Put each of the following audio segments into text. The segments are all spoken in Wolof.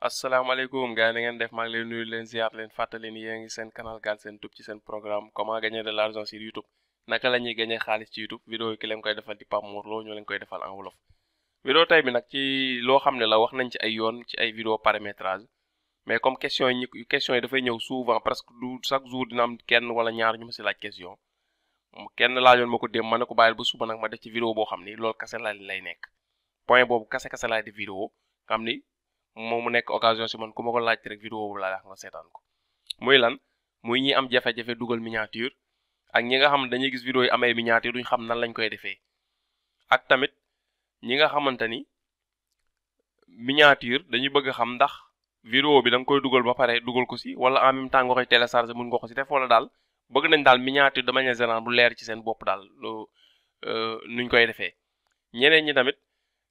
asalaamaaleykum gars yi na ngeen def maa ngi leen nuyu leen ziar leen fàttali ni yéen ngi seen canal Galsen Tube ci seen programme comment gagner de l'argent sur YouTube naka la ñuy gagner xaalis ci YouTube vidéo yi ki leen koy defal di Pape Mor Lo ñoo leen koy defal en wolof. vidéo tey bi nag ci loo xam ne la wax nañ ci ay yoon ci ay vidéo paramétrage mais comme question yi dafay ñëw souvent presque du chaque jour dina am kenn wala ñaar ñu ma si laaj question kenn laajoon ma ko dem ma ne ko bàyyil ba suba nag ma def ci vidéo boo xam ni loolu kase la lay nekk point boobu kase laay def vidéo nga xam ni moom mu nekk occasion si man ku ma ko laaj rek vidéo boobu laa wax nga seetaan ko muy lan muy ñi am jafe-jafe dugal miniature ak ñi nga xam ne dañuy gis vidéo yi amee miniature duñ xam nan lañ koy defee ak tamit ñi nga xamante ni miniature dañuy bëgg a xam ndax vidéo bi da nga koy dugal ba pare dugal ko si wala en même temps nga koy télécharger mun nga ko si def wala daal bëgg nañ daal miniature de manière générale bu leer ci seen bopp daal nuñ koy defee ñeneen ñi tamit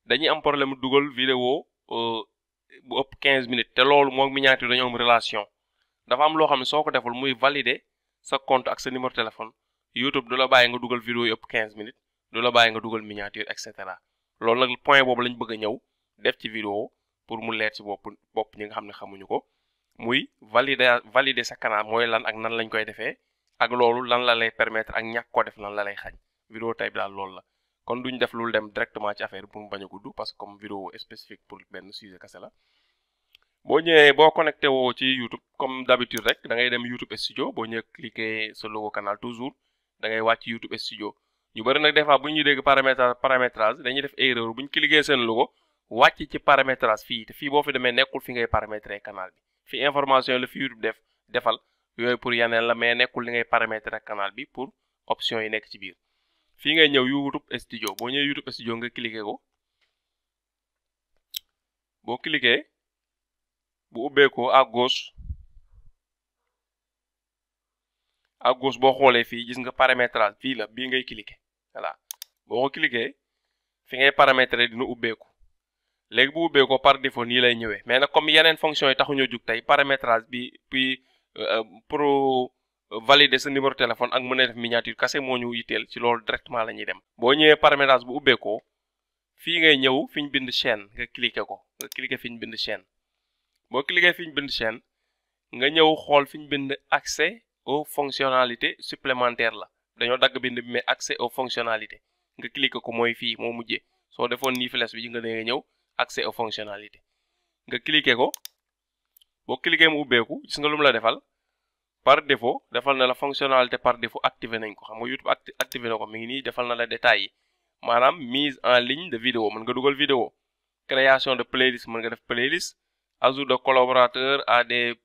dañuy am problème dugal vidéo bu ëpp 15 minutes te loolu moom miniature dañoo am relation dafa am loo xam ne soo ko deful muy valider sa compte ak sa numéro téléphone YouTube du la bàyyi nga dugal vidéo yu ëpp 15 minutes du la bàyyi nga dugal miniature et cetera loolu nag point boobu lañ bëgg a ñëw def ci vidéo pour mu leer ci bopp ñi nga xam ne xamuñu ko muy valider sa canal mooy lan ak nan lañ koy defee ak loolu lan la lay permettre ak ñàkk ko def lan la lay xañ vidéo tey bi daal loolu la kon duñ def lu dem directement ci affaire pour mu bañ a gudd parce que comme vidéo spécifique pour benn sujet kese la boo ñëwee boo connecté woo ci YouTube comme d'habitude rek da ngay dem YouTube Studio boo ñëwee cliquer sa logo canal toujours da ngay wàcc YouTube Studio ñu bëri nag des fois bu ñuy dégg paramétrage dañuy def erreur bu ñu cliquer seen logo wàcc ci paramétrage fii te fii boo fi demee nekkul fi ngay paramétrer canal bi fi information la fi YouTube defal yooyu pour yeneen la mais nekkul li ngay paramétrer canal bi pour option yi nekk ci biir fii ngay ñëw YouTube Studio boo ñëwee YouTube Studio nga cliquer ko boo cliquer bu ubbeekoo à gauche boo xoolee fii gis nga paramétrage fii la bii ngay cliquer voilà boo ko cliquer fi ngay paramétrer dina ubbeeku léegi bu ubbeekoo par défaut nii lay ñëwee mais nag comme yeneen fonction yi taxuñoo jug tey paramétrage bi puis pour valider sa numéro téléphone ak mën a def miniature kase moo ñu yitteel ci loolu directement la ñuy dem boo ñëwee paramétrage bu ubbeekoo fii ngay ñëw fi ñu bind chaîne nga cliquer ko nga cliquer fi ñu bind chaîne boo cliquer fi ñu bind chaîne nga ñëw xool fi ñu bind accès aux fonctionnalités supplémentaires la dañoo dagg bind bi mais accès aux fonctionnalités nga cliquer ko mooy fii moo mujjee soo defoon nii flèche bi nga nga ñëw accès aux fonctionnalités nga cliquer ko boo cliquer mu ubbeeku gis nga lu mu la defal par défaut defal na la fonctionnalité par défaut activé nañ ko xam nga YouTube activé na ko mi ngi nii defal na la détails yi maanaam mise en ligne de vidéo mën nga dugal vidéo création de playlist mën nga def playlist ajout de collaborateurs à des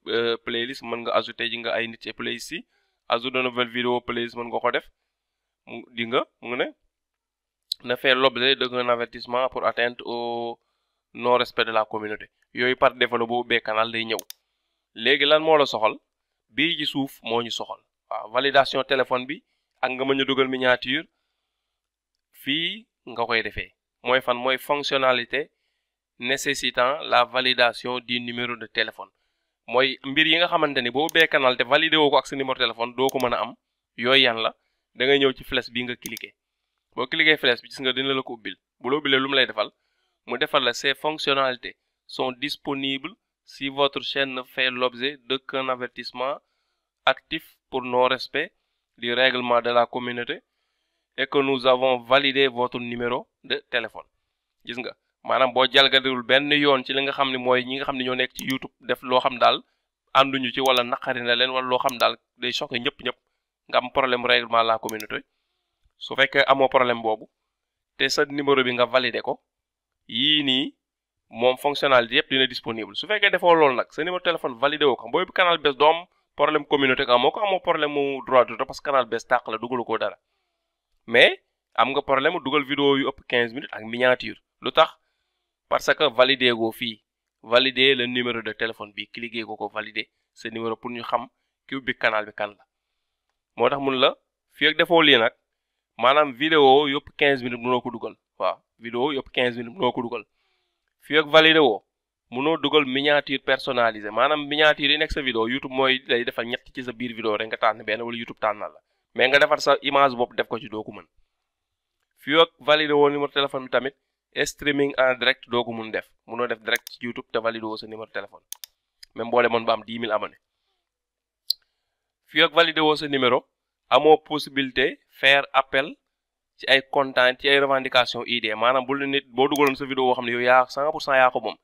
playlists mën nga ajouter ji nga ay nit ci playlist yi ajout de nouvelle vidéo playlist mën nga ko def mu ne fait l'objet d'un avertissement pour atteinte au non respect de la communauté yooyu par défaut la boo ubbee canal day ñëw léegi lan moo la soxal bii ci suuf moo ñu soxal waaw validation téléphone bi ak nga mën a dugal miniature fii nga koy defee mooy fan mooy fonctionnalité nécessitant la validation du numéro de téléphone mooy mbir yi nga xamante ni boo ubbee canal te validé woo ko ak sa numéro téléphone doo ko mën a am yooyu yan la da ngay ñëw ci flèche bi nga cliquer boo cliquer flèche bi gis nga dina la ko ubbil bu la ubbilee lu mu lay defal mu defal la ces fonctionnalités sont disponibles si votre chaîne ne fait l'objet d'aucun avertissement actif pour non-respect du règlement de la communauté et que nous avons validé votre numéro de téléphone gis nga maanaam boo jalgadiwul benn yoon ci li nga xam ne mooy ñi nga xam ne ñoo nekk ci YouTube def loo xam daal ànduñu ci wala naqari na leen wala loo xam daal day choqué ñëpp nga am problème règlement de la communauté su fekkee amoo problème boobu te sa numéro bi nga validé ko yii nii moom fonctionnalité yëpp dina disponible su fekkee defoo loolu nag sa numéro téléphone validé woo ko booy canal bees doom problème communauté amoo problème mu droit d'auteur parce que canal bees tàq la dugalu ko dara mais am nga problème dugal vidéo yu ëpp 15 minutes ak miniature lu tax parce que validé goo fii valider le numéro de téléphone bi cliquer ko valider sa numéro pour ñu xam ki ubbi canal bi kan la moo tax mun la fii ak defoo lii nag maanaam vidéo yëpp 15 minutes mënoo ko dugal waaw vidéo yëpp 15 minutes mënoo ko dugal fii ak validé woo mënoo dugal miniature personnalisée maanaam miniature yi nekk sa vidéo YouTube mooy lay defal ñett ci sa biir vidéo rek nga tànn benn wala YouTube tànnal la mais nga defar sa image bopp def ko ci doo ko mën fii ak validé woo numéro téléphone bi tamit streaming en direct doo ko mun def munoo def direct ci YouTube te validé woo sa numéro téléphone même boo demoon ba am 10 000 abonnés fii ak validé woo sa numéro amoo possibilité faire appel ci ay content ci ay revendication ID maanaam bul nit boo dugaloon sa vidéo boo xam ne yow yaa 100% yaa ko moom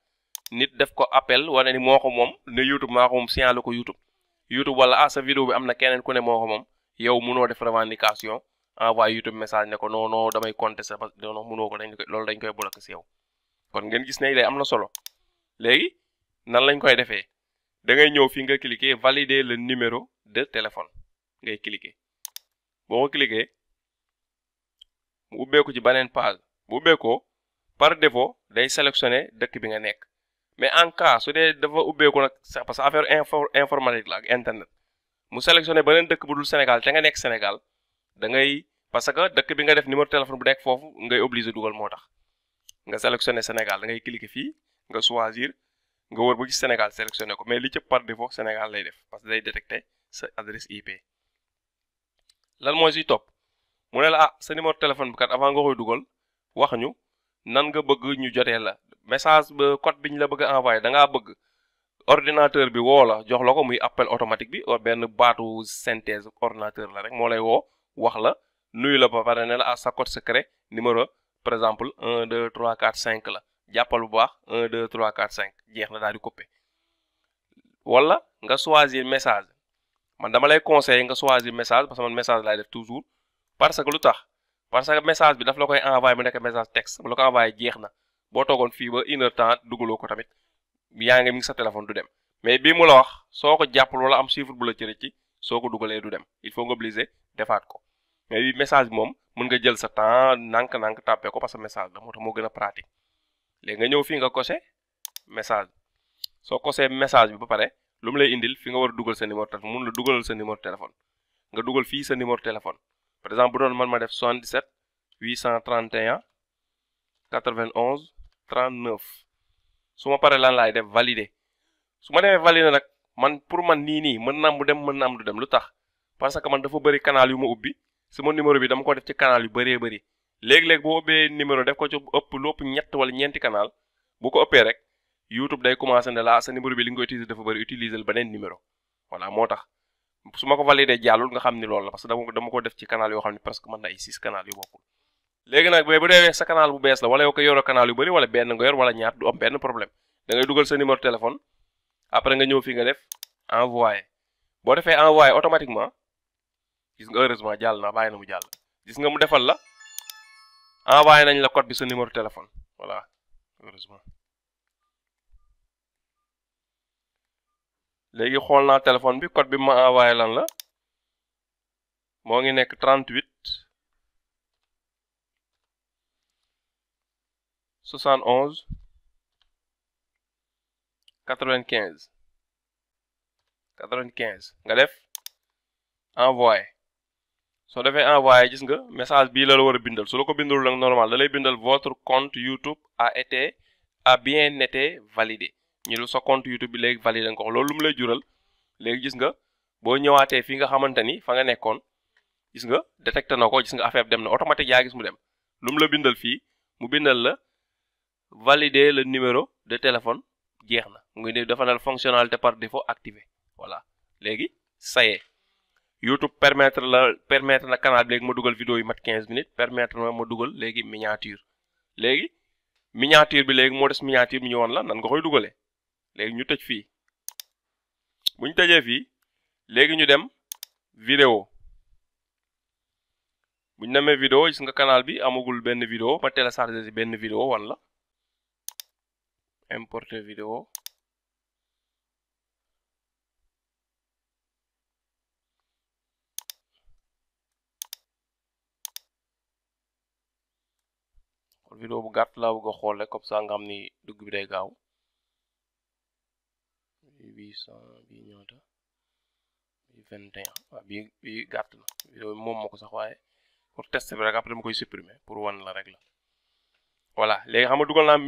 nit def ko appel wala ni moo ko moom ne YouTube maa ko moom signalé ko YouTube wala sa vidéo bi am na keneen ku ne moo ko moom yow munoo def revendication envoyé YouTube message ne ko non damay contester parce que non munoo ko loolu dañ koy bloquer si yow kon ngeen gis ne day am na solo léegi nan lañ koy defee da ngay ñëw fi nga cliquer valider le numéro de téléphone ngay cliquer boo ko cliquer mu ubbeeku ci beneen page bu ubbeekoo par défaut day sélectionner dëkk bi nga nekk mais en cas su dee dafa ubbeeku nag parce que affaire informatique la ak internet mu sélectionner beneen dëkk bu dul Sénégal te nga nekk Sénégal da ngay parce que dëkk bi nga def numéro téléphone bu nekk foofu ngay obligé dugal moo tax nga sélectionner Sénégal da ngay cliquer fii nga choisir nga wër ba gis Sénégal sélectionné ko mais li ci par défaut Sénégal lay def parce que day détecter sa adresse IP lan mooy si topp mu ne la sa numéro téléphone bi kat avant nga koy dugal wax ñu nan nga bëgg ñu jotee la message ba code bi ñu la bëgg a envoyé da ngaa bëgg ordinateur bi woo la jox la ko muy appel automatique bi benn baatu synthèse ordinateur la rek moo lay woo wax la nuyu la ba pare ne la sa code secret numéro par exemple 1 2 3 4 5 la jàppal bu baax 1 2 3 4 5 jeex na daal di coupé wala nga choisir message man dama lay conseiller nga choisir message parce que man message laay def toujours parce que lu tax parce que message bi daf la koy envoyé mu nekk message texte bu la ko envoyé jeex na boo toogoon fii ba 1 heure temps dugaloo ko tamit yaa ngi mi sa téléphone du dem mais bii mu la wax soo ko jàppal wala am chiffre bu la ci rëcc soo ko dugalee du dem il faut nga obligé defaat ko mais bi message bi moom mën nga jël sa temps nank tàppee ko parce que message la moo tax moo gën a pratique léegi nga ñëw fii nga coché message soo coché message bi ba pare lu mu lay indil fi nga war a dugal sa numéro téléphone mun la dugalal sa numéro téléphone nga dugal fii sa numéro téléphone par exemple bu doon man ma def 77 831 91 39 su ma paree lan laay def valider su ma demee valider nag man pour man nii mën na am mu dem mën na am du dem lu tax parce que man dafa bëri canal yu ma ubbi sama numéro bi dama ko def ci canal yu bëree bëri léegi-léegi boo ubbee numéro def ko ci ëpp lu ëpp ñett wala ñeenti canal bu ko ëppee rek YouTube day commencé ne la sa numéro bi li nga ko utiliser dafa bëri utiliser beneen numéro voilà moo tax su ma ko valider jàllul nga xam ni loolu la parce que dama ko def ci canal yoo xam ne presque mën na ay 6 canal yu bokkul léegi nag bu dee sa canal bu bees la wala yow ko yoroo canal yu bëri wala benn nga yor wala ñaar du am benn problème da ngay dugal sa numéro téléphone après nga ñëw fi nga def envoyer boo defee envoyer automatiquement gis nga heureusement jàll na bàyyi na mu jàll gis nga mu defal la envoyé nañ la code bi sa numéro téléphone voilà heureusement léegi xool naa téléphone bi code bi ma envoyé lan la moo ngi nekk 38 71 95 nga def envoyé soo defee envoyé gis nga message bii la war a bindal su la ko bindul nag normal da lay bindal votre compte YouTube a bien été validé ñu lu sa compte YouTube bi léegi validé nga ko loolu lu mu lay jural léegi gis nga boo ñëwaatee fii nga xamante ni fa nga nekkoon gis nga détecté na ko gis nga affaire bi dem na automatique yaa gis mu dem lu mu la bindal fii mu bindal la valider le numéro de téléphone jeex na mu ngi dafa na fonctionnalité par défaut activé voilà léegi ça y est YouTube permettre na canal bi léegi ma dugal vidéo yi mat 15 minutes permettre na ma dugal léegi miniature bi léegi moo des miniature bi ñu woon la nan nga koy dugalee léegi ñu tëj fii bu ñu tëjee fii léegi ñu dem vidéo bu ñu demee vidéo gis nga canal bi amagul benn vidéo ma téléchargé si benn vidéo wan la importer vidéo vidéo bu gàtt laa bëgg a xool rek comme ça nga xam ni dugg bi day gaaw 800 bi ñoota 21 waaw bi gàtt na vidéo bi moom moo ko sax waaye pour tester bi rek après dama koy supprimer pour wan la rek la voilà léegi xam nga dugal naa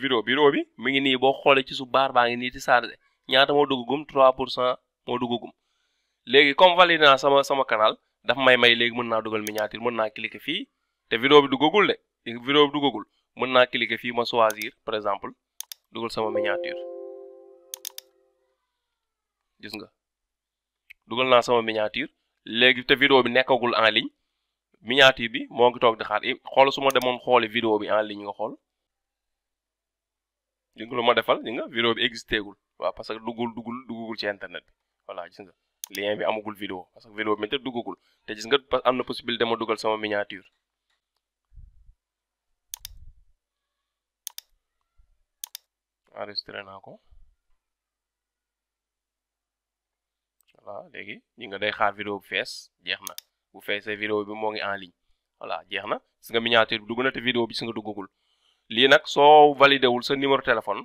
vidéo bi mi ngi nii boo xoolee ci su baar baa ngi nii di chargé ñaata moo duggagum 3% moo duggagum léegi comme validé naa sama canal daf may léegi mën naa dugal miniature mën naa cliquer fii te vidéo bi duggagul de vidéo bi duggagul mën naa cliquer fii ma choisir par exemple dugal sama miniature gis nga dugal naa sama miniature léegi te vidéo bi nekkagul en ligne miniature bi moo ngi toog di xaar xool su ma demoon xooli vidéo bi en ligne nga xool gis nga lu ma defal gis nga vidéo bi existé gul waaw parce que duggagul ci internet bi voilà gis nga lien bi amagul vidéo parce que vidéo bi te duggagul te gis nga am na possibilité ma dugal sama miniature enregistré naa ko voilà léegi ñi nga day xaar vidéo bi fees jeex na bu feesee vidéo bi moo ngi en ligne voilà jeex na gis nga miniature bi dugg na te vidéo bi gis nga duggagul lii nag soo validé wul sa numéro téléphone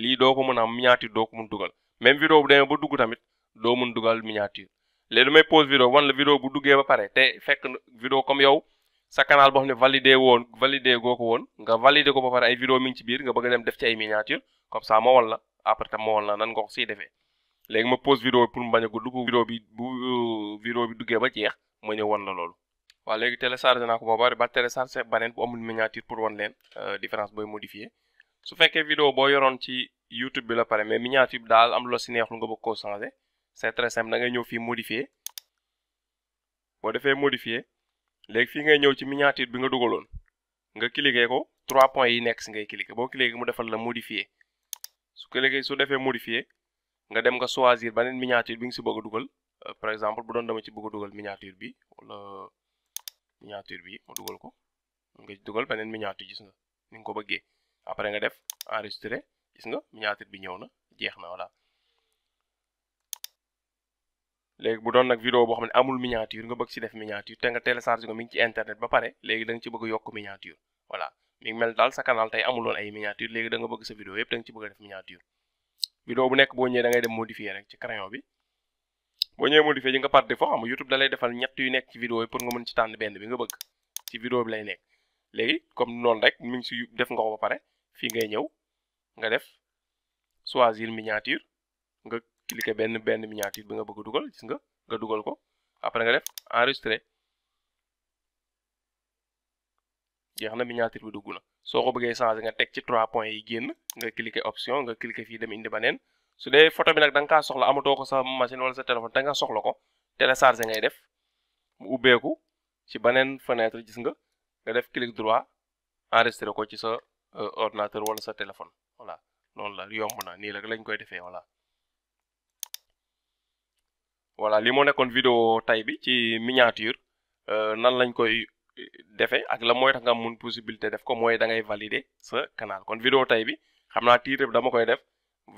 lii doo ko mën a am miniature doo ko mën dugal même vidéo bu demee ba dugg tamit doo mën dugal miniature léegi damay pause vidéo wan la vidéo bu duggee ba pare te fekk vidéo comme yow sa canal boo xam ne validé goo ko woon nga validé ko ba pare ay vidéo mi ngi ci biir nga bëgg a dem def ci ay miniature comme ça ma wan la après tam ma wan la nan nga ko siy defee léegi ma pause vidéo bi pour mu bañ a gudd bu vidéo bi duggee ba jeex ma ñëw wan la loolu waaw léegi téléchargé naa ko ba bari ba téléchargé baneen bu amul miniature pour wan leen différence booy modifier su fekkee vidéo boo yoroon ci YouTube bi la pare mais miniature bi daal am lu la si neexul nga bëgg koo changer c'est très simple da ngay ñëw fii modifier boo defee modifier léegi fii ngay ñëw ci miniature bi nga dugaloon nga cliquer ko 3 points yi nekk si ngay cliquer boo cliquer mu defal la modifier su defee modifier nga dem nga choisir beneen miniature bi nga si bëgg a dugal par exemple bu doon dama ci bëgg a dugal miniature bi wala miniature bi ma dugal ko nga dugal beneen miniature gis nga ni nga ko bëggee après nga def enregistrer gis nga miniature bi ñëw na jeex na voilà léegi bu doon nag vidéo boo xam ne amul miniature nga bëgg si def miniature te nga télécharge ko mi ngi ci internet ba pare léegi da nga ci bëgg a yokk miniature voilà mi ngi mel daal sa canal tey amuloon ay miniature léegi da nga bëgg sa vidéo yëpp da nga ci bëgg a def miniature vidéo bu nekk boo ñëwee da ngay dem modifier rek ci crayon bi boo ñëwee modifier ji nga par défaut xam nga YouTube da lay defal ñett yu nekk ci vidéo yi pour nga mën ci tànn benn bi nga bëgg ci vidéo bi lay nekk léegi comme noonu rek mi ngi si def nga ko ba pare fii ngay ñëw nga def choisir miniature nga cliquer benn miniature bi nga bëgg a dugal gis nga dugal ko après nga def enregistrer jeex na miniature bi dugg na soo ko bëggee changer nga teg ci 3 points yi génn nga cliquer option nga cliquer fii dem indi beneen su dee photo bi nag da nga kaa soxla amatoo ko sa machine wala sa téléphone te nga soxla ko télécharger ngay def mu ubbeeku ci beneen fenêtre gis nga def clic droit enregistrer ko ci sa ordinateur wala sa téléphone voilà noonu la yomb na nii la lañ koy defee voilà li moo nekkoon vidéo tay bi ci miniature nan lañ koy defee ak la mooy tax nga mun possibilité def ko mooy da ngay valider sa canal kon vidéo tay bi xam naa titre bi dama koy def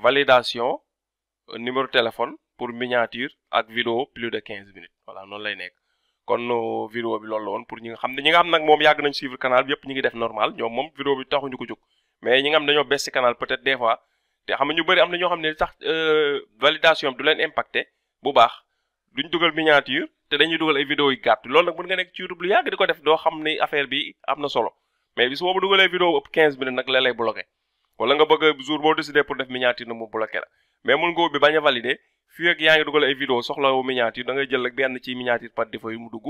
validation numéro téléphone pour miniature ak vidéo plus de 15 minutes voilà noonu lay nekk kon vidéo bi loolu la woon pour ñi nga xam nag moom yàgg nañ suivre canal bi yëpp ñi ngi def normal ñoom moom vidéo bi taxuñu ko jóg mais ñi nga xam dañoo bes ci canal peut-être des fois te xam nga ñu bëri am na ñoo xam ne sax validation bi du leen impacté bu baax duñ dugal miniature te dañuy dugal ay vidéo yu gàtt loolu nag mën nga nekk ci YouTube lu yàgg di ko def doo xam ni affaire bi am na solo mais bis boobu dugalee vidéo ëpp 15 minutes nag la lay bloqué wala nga bëgg jour boo décidé pour def miniature na mu bloqué la mais mun nga ubbi bañ a valider fii ak yaa ngi dugal ay vidéo soxla miniature da ngay jël rek benn ci miniature par défaut yu mu dugg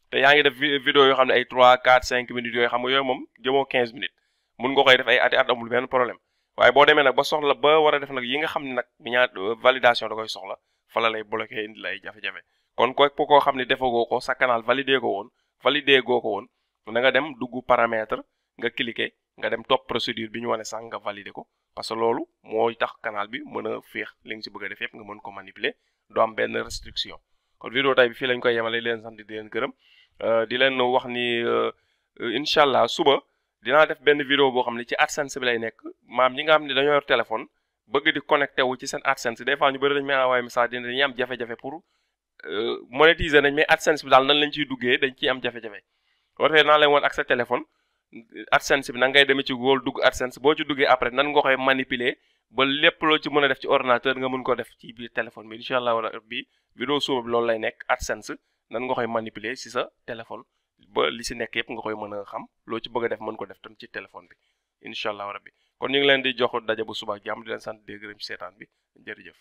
te yaa ngi def vidéo yoo xam ne ay 3 4 5 minutes yooyu xam nga yooyu moom jëmoo 15 minutes mun nga koy def ay ati at amul benn problème waaye boo demee nag ba soxla ba war a def nag yi nga xam ne nag validation da koy soxla fa la lay bloqué indi lay jafe-jafe kon koo xam ne defagoo ko sa canal validé goo ko woon na nga dem dugg paramètre nga cliquer nga dem topp procédure bi ñu wane sànq nga validé ko parce que loolu mooy tax canal bi mën a féex li nga ci bëgg a def yëpp nga mën ko manipuler doo am benn restriction kon vidéo tay bi fii lañ koy yemale leen sant di leen gërëm di leen wax ni incha allah suba dinaa def benn vidéo boo xam ne ci AdSense bi lay nekk maam ñi nga xam ne dañoo yor téléphone bëgg di connecté wu ci seen AdSense des fois ñu bëri dañu may envoyé message dañuy am jafe-jafe pour monétiser nañ mais AdSense bi daal nan lañ ciy duggee dañ ciy am jafe-jafe boo defee naa leen woon ak sa téléphone AdSense bi nan ngay demee ci Google dugg AdSense boo ci duggee après nan nga koy manipuler ba lépp loo ci mën a def ci ordinateur nga mën ko def ci biir téléphone bi incha allah rabbi vidéo suba bi loolu lay nekk AdSense nan nga koy manipuler si sa téléphone ba li si nekk yëpp nga koy mën a xam loo ci bëgg a def mën ko def tam ci téléphone bi incha allah rabbi kon ñu ngi leen di jox daje bu suba ak jàmm di leen sant di gërëm ci seetaan bi jërëjëf.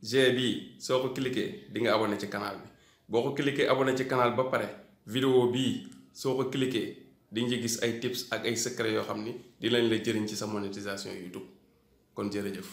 G bi soo ko cliqué di nga abonné ci canal bi boo ko cliqué abonné ci canal ba pare vidéo bii soo ko cliqué di nga gis ay tips ak ay secret yoo xam ni di lañ la jëriñ ci sa monétisation YouTube kon jërëjëf.